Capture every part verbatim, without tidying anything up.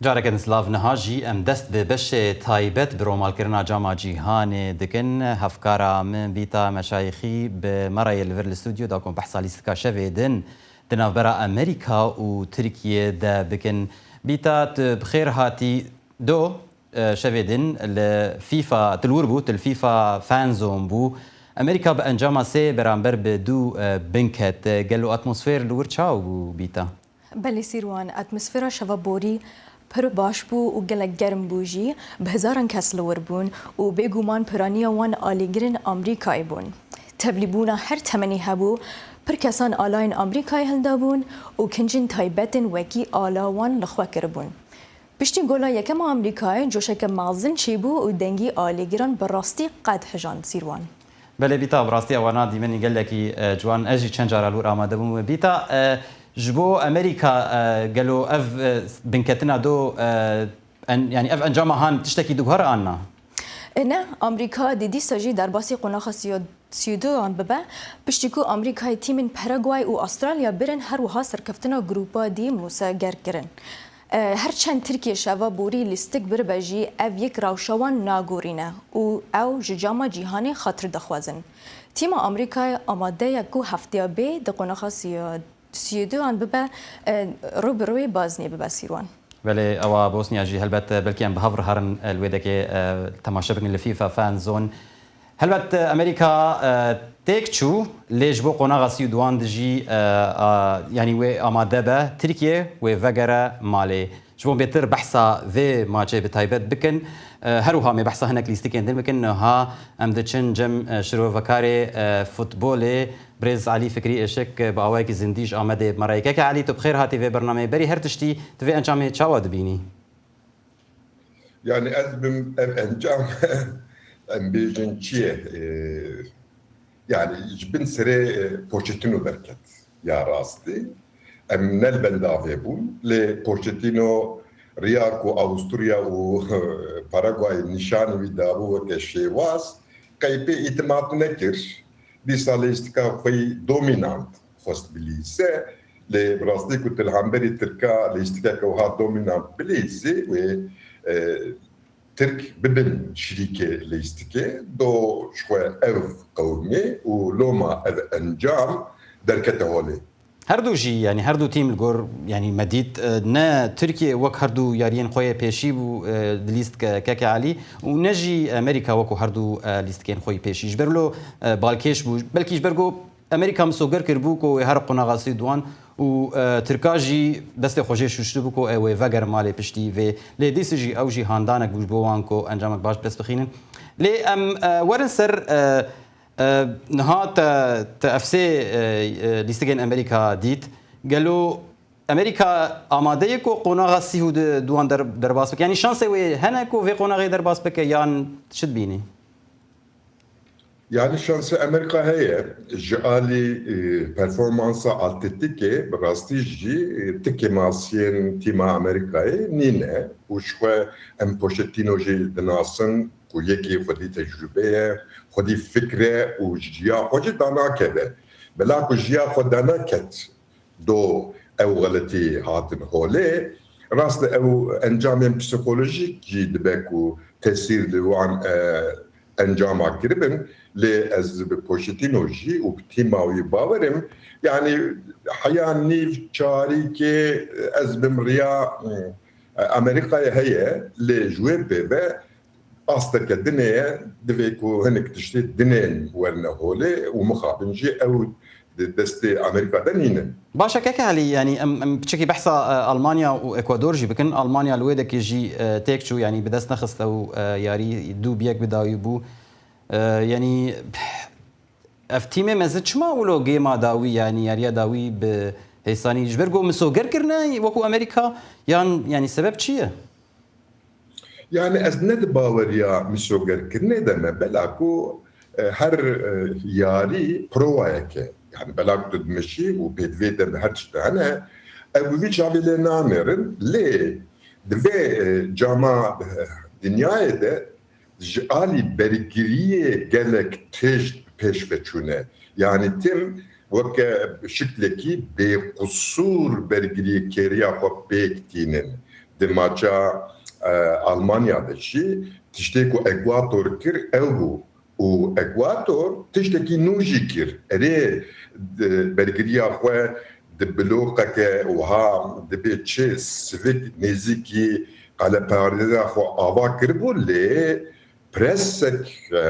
Careke din silav. Niha jî em dest bi beşê taybet bi romalkirina Cama Cîhanê dikin. Hevkara min Bîta Meşayîxî bi me re ye li vir li stûdyo da ku behsa lîstika şevê din di navbera Amerîka û Tirkiyê de bikin. Bîta, tu bi xêr hatî do, e, şevê din li FIFA, tu li wir bû, tu li FIFA fan zone bû. Amerîka bi encama sê beramber bi du, e, binket. Gelo atmosfer li wir çawa bû, Bîta? Belê Sîrwan, atmosfera şeva borî pir baş bû û gelek germ bû jî. Bi hezaran kes li wir bûn û bêguman piraniya wan alîgirên Amerîkayê bûn. Tevlîbûna her temenî hebû, pir kesan alayên Amerîkayê hildabûn û kincên taybetên wekî ala wan li xwe kiribûn. Piştî gola yekem a Amerîkayê coşeke mezin çêbû û dengî alîgiran bi rastî qet hejand, Sîrwan. Belê Bîta, bi rastî ewana dîmenî gelekî, e, ciwan. Ez jî çend cara li wir amade bûm. Bîta, e, ji bo Amerîka, e, gelo ev, e, binketina do, e, en-, yanî ev encama han tiştekî diguhere an na? E, ne, Amerîka dê dîsa jî derbasî qonaxa sî-, sî û duan bibe, piştî ku Amerîkayê tîmên Paraguay û Astralya birin, her wiha serkeftina Grûpa D museger kirin. E, her çend Tirkiye şeva borî lîstik biribe jî, ev yek rewşa wan nagorîne û ew ji Cama Cîhanê xatir dixwazin. Tîma Amerîkayê amade ye ku hefteya bê di qonaxa sî-, sî û duan bibe, e, rû bi rûyê Bozniyê bibe, Sîrwan. Belê, ewa Bosniya jî helbet, e, belkî em bi hev re herin, e, li wê dekê, e, temaşe bikin li FIFA fan zone. Helbet, e, Amerîka, e, têk çû, lê ji bo qonaxa sî û duan de jî, e, a, yanî wê amade be Tirkiye, wê vegere malê. Ji bo bêtir behsa vê maçê bi taybet bikin, e, her wiha mê behsa hinek lîstikên din bikin. Niha em diçin cem, e, şirovekarê, e, futbolê, Birêz Elî Fikrî Êşik, e, bi awayekî zindî ji Amedê bi me re ye. Keke Elî, tu bi xêr hatî vê bernameyê. Berî her tiştî, tu vê encamê çawa dibînî? Yani ez bim ev encam, em bêjin çi ye? Ee, yani ji bin serê, e, Pochettino derket ya rastî. Em ne li benda vê bûn. Lê Pochettino riya ku Avusturya û Paraguay nîşanî wî dabû weke şêwaz, qey pê îtimat nekir. Dîsa lêstika xwe yî dominant xwest bilîse. Lê bi rastî ku tu li hemberî Tirka lêstikeke wiha dominant bilîsî, wê, e, Tirk bibin şirîkê lêstikê, do ji xwe ev qewimê û loma ev encam derkete holê. Her du jî, yanî her du tîm li gor, yanî me dît, e, ne Tirkiye wek her du yariyên xwe yê pêşî bû, e, di lîstikeke Elî û ne jî Amerîka wekû her du, e, lîstikên xwe yê pêşî. Ji ber wilo, e, balkêş bû. Belkî ji ber ku Amerîka misoger kiribû ku wê her qonaxa sî û duan û, e, Tirka jî destê xwe jê şûştibû ku ew ê vegerin malê piştî vê. Lê dîsa jî ew jî handanek bû ji bo wan ku encamek baş bi dest bixînin. Lê em, e, werin ser, e, e, niha te, te ev sê, e, e, lîstikên Amerîka dît. Gelo Amerîka amade ye ku qonaxa sî û duan der-, derbas bike? Yanî şansê wê hene ku vê qonaxê derbas bike yan çi dibînî? Yani şansê Amerîka heye. Ji alî, e, performansa atletîkê bi rastî jî, e, ti kêmasiyên tîma Amerîkayê nîne û ji xwe em Pochettino jî dinasin ku yekî xwedî tecrûbe ye, xwedî fikr e û ji ya xwe jî danakeve. Bila ku ji ya xwe daneket, do ew xeletî hatin holê. Rast e, ew encamên psîkolojîk jî dibe ku tesîr li wan, e, encama kiribin. Lê ez bi Pochettino jî û bi tîma wî bawer im. Yanî heya nîv çarîkê ez bim riya, e, Amerîkayê heye, lê ji wê pê ve asteke dinê ye, divê ku hinek tiştê dinên werine holê û mixabin jî ew di destê Amerîka de nînin. Baş e, keke Elî, yanî em, em piçekî behsa, e, Almanya û Ekwador jî bikin. Almanya li wê dekê jî, e, têk çû, yanî bi dest nexist ew, e, yarî du bi yek bi dawî bû. E, yanî ev tîmê mezin çima wilo gêma dawî, yanî yariya dawî bi hêsanî, ji ber ku misoger kirine wekû Amerîka, yan yanî sebeb çi ye? Yani ez ne di baweriya misogerkirinê de me, bela ku, e, her, e, yarî provayek e. Yani bela ku tu dimeşî û pêdivê te bi her tişt hene, ew bi vî çavê lê nanêrin. Lê di vê, e, cama, e, dinyayê de ji alî bergiriyê gelek tişt pêş ve çûne. Yani tim weke şiklekî bêqusûr bergiriyê kêriya xwe pêk tînin. di maça, e, Almanya de jî tiştê ku Ekwator kir ew bû. Û Ekwator tiştekî nû jî kir. Erê, di bergiriya xwe di bloqeke wiha dibê çi sivik nêzîkî qeleparêza xwe ava kiribû, lê presek, e,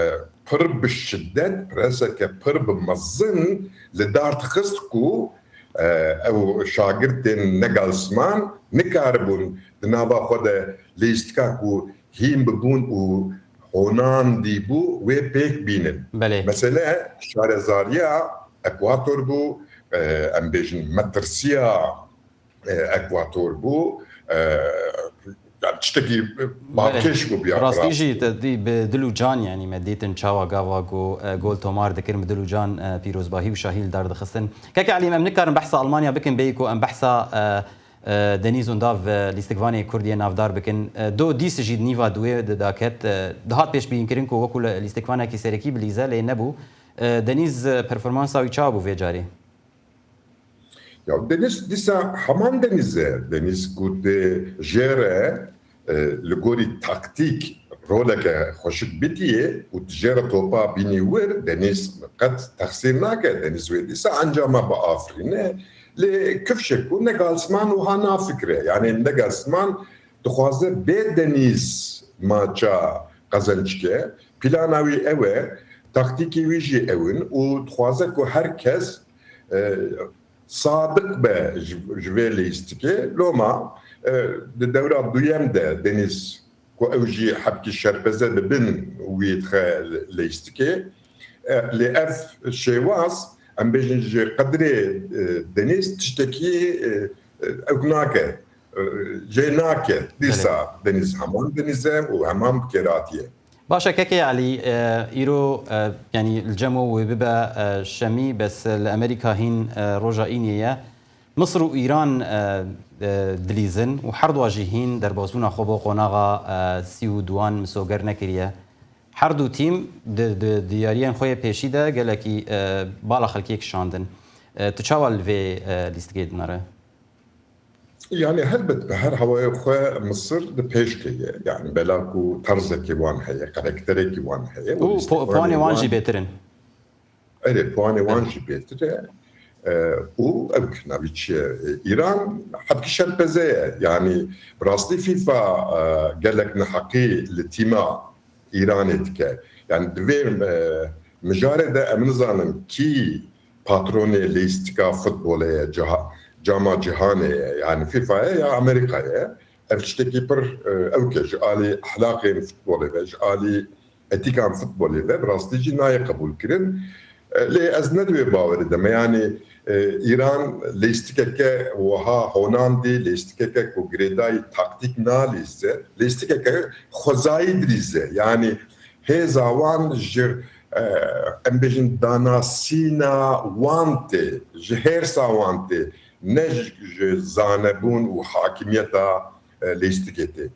pir bi şiddet, preseke pir bi mezin li dar dixist ku, e, ew şagirtên Nagelsmann nikaribûn di nava xwe de lîstika ku hîn bibûn û honandî bû wê pêk bînin. Belê. Mesele şarezariya Ekwator bû, e, em bêjin metirsiya, e, Ekwator bû, e, yani tiştekî balkêş bû biya. Rastî jî te dî bi dil û can, yani me dîtin çawa gava ku, e, gol tomar dikirin bi dil û can, e, pîrozbahî û şahî li dar dixistin. Keke Elî, em nikarin behsa Almanya bikin bêyî ku em behsa, e, e, Denîz Undav, e, lîstikvanê Kurd yê navdar bikin. E, do dîs jî di nîva duwê de daket. E, dihat pêşbînkirin ku wekû li lîstikvanekî serekî bilîze lê nebû. E, Denîz, e, performansa wî çawa bû vê carê? Ya Denîz dîsa heman Denîz e. Denîz ku dê jê re, e, li gorî taktîk roleke xweşik bidiyê û dijê re topa bînî wir, Denîz qet texsîr nake. Denîz wê dîsa encama biafirîne. Lê kifşek ku Nagelsmann wiha nafikire. Yani Nagelsmann dixwaze bê Denîz maça qezenc ke. Plana wî ew e, taktîkê wî jî ew in û dixwaze ku her kes, e, sadiq be ji, ji vê lîstikê. Loma, e, di dewra duyem de Denîz ku ew jî hebkî şerpeze di bin wî dixe lîstikê. E, lê ev şêwaz, em bêjin ji qedrê, e, Denîz tiştekî, e, e, ew nake, e, jê nake. Belê. Dîsa Denîz heman Denîz e û heman bi kêratî ye. Baş e, kekê Elî, e, îro, e, yanî li cem we wê bibe, e, şemî, bes li Amerîka hîn, e, roja îniyê ye. Misir û Îran, e, e, dilîzin û herduwa jî hîn derbasbûna xwe bo qonaxa, e, sî û duan misoger nekiriye. Herdu tîm di, di, di yariyên xwe yê pêşî de gelekî, e, bala xelkê kişandin. E, tu çawa li vê, e, lîstikê dinere? Yani helbet bi her hawayê xwe Misir di pêşkê ye. Yani bela ku terzekî wan heye, karakterekî wan heye. Û po-, puanê wan jî bêtir in. Erê, puanê wan jî bêtir e. E, û ew navî çi ye? E, Îran hebkî şerpeze ye. Yani bi rastî FIFA, e, gelek neheqî li tîma Îranê dike. Yani di vê, e, mijarê de em nizanin kî patronê lîstika futbolê ye, ciha-, cama cîhanê ye. Yani FIFA ye ya Amerîka ye. Ev tiştekî pir, e, ewk e ji alî ehlaqên futbolê ve, ji alî etîkan futbolê ve bi rastî jî nayê qebûlkirin. E, lê ez ne di wê bawerê de me. Yani, e, Îran lîstikeke wiha honandî, lîstikeke ku girêdayî taktîk nalîze, lîstikeke xwezayî dilîze. Yani hêza wan ji, e, em bêjin danasîna wan tê, ji hêrsa wan tê, ne ji, ji zanebûn û hakimiyeta, e, lîstikê tê.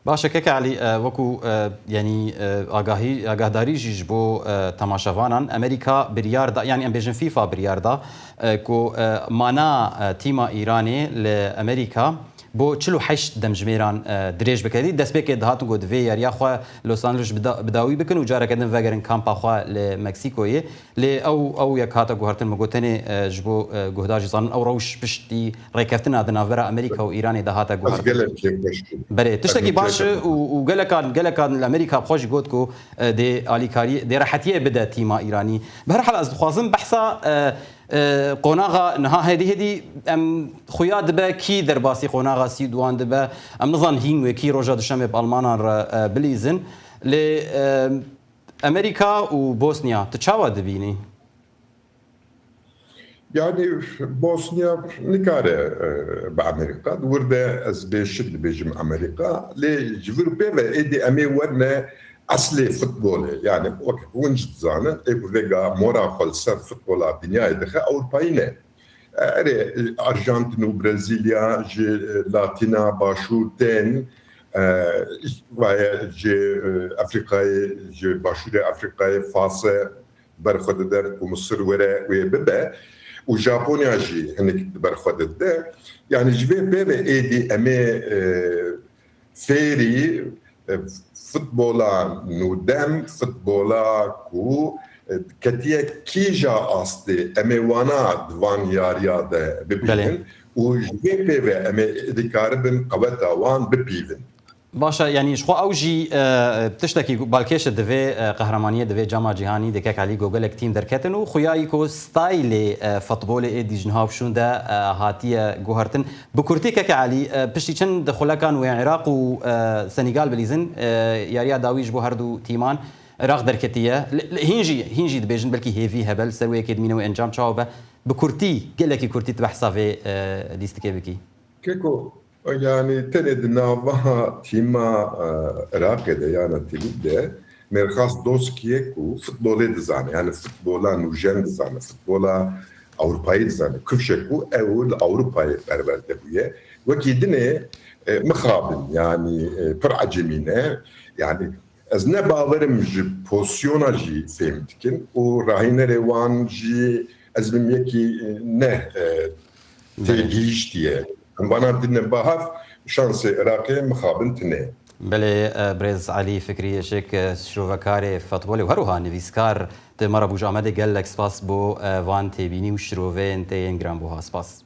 Baş e, keke Elî, e, wekû, e, yanî, e, agahî, agahdarî jî ji bo, e, temaşevanan, Amerîka biryar da, yanî em bêjin FIFA biryar da, e, ku, e, mana, e, tîma Îranê li Amerîka bo çil û heşt demjimêran, e, dirêj bike. Dî destpêkê dihatin ku divê yariya xwe Los Angeles bi da-, bi dawî bikin û careke din vegerin kampa xwe li Meksîkoyê. Lê ew, ew yek hate guhertin, min got tenê, e, ji bo, e, guhdar jî zanin, ew rewş piştî rêkeftina di navbera Amerîka û Îranê de hate guhertin. Belê, tiştekî baş û, û gelekan, gelekan li Amerîka bi xwe jî got ku, e, dê alîkariyê, dê rehetiyê bide tîma Îranî. Bi her hal ez dixwazim behsa, e, e, qonaxa niha hêdî hêdî em xuya dibe kî derbasî qonaxa sî û duan dibe. Em nizan hîn wê kî roja duşemê bi Almanan re, e, bilîzin. Lê, e, Amerîka û Bosnya, tu çawa dibînî? Yani Bosnya nikare, e, bi Amerîka. Di wir de ez bê şik dibêjim Amerîka. Lê ji vir pê ve êdî em ê werine eslê futbolê. Yani wek hûn jî dizanin, ê ku vêga mora xwe li ser futbola dinyayê dixe, Ewropayî ne. Erê, Arjantin û Brezîlya ji Latîna Başûr tên, e, vaye ji, e, Efrîkayê, ji Başûrê Efrîkayê, Fase ber xwe dide ku Misir were wê bibe. û Japonya jî hinek di ber xwe de dide. Yanî ji vê pê ve êdî em ê, e, fêrî, e, futbola nûdem, futbola ku, e, ketiye kîja astê, em ê wana di van yariya de bibînin. Belê. Û ji vê pê ve em ê dikaribin qeweta wan bipîvin. Baş e, yanî ji xwe ew jî, e, tiştekî balkêş e, di vê, e, qehremaniyê, di vê cama cîhanî de kek Elî ku gelek tîm derketin û xuya yî ku staylê, e, futbolê êdî ji niha û şûn de, e, hatiye guhertin. Bi kurtî kek Elî, e, piştî çend xulekan wê Iraq û, e, Senîgal bilîzin, e, yariya dawî ji bo her du tîman Iraq derketiye. Li, li, hîn jî, hîn jî dibêjin belkî hêvî hebe li ser wê yekê dimîne wê encam çawa be. Bi kurtî, gelekî kurtî tu behsa vê, e, lîstikê bikî. Keko, yanî tenê di nava tîma, e, Iraqê de, yana Tilîb de, Mêrxas Doskî ye ku futbolê dizane, yanî futbola nûjen dizane, futbola Ewropayê dizane. Kifşek ku ew li Ewropayê perwerde bûye. Wekî dinê, e, mixabin, yanî, e, pir ecemî ne. Yanî ez ne bawerim ji pozisyona jî fêm dikin û rahînerê wan jî ez bim yekî, e, ne, e, Belê. Têgihîştiye. Em vana dine bahav, şansê Iraqê mixabin tine. Belê, e, birêz Elî Fikrî Işik, e, şirovekarê futbolê û her wiha nivîskar di me re bû ji Amedê, gelek spas bo, e, van têbînî û şirovên te yên giranbuha. Spas.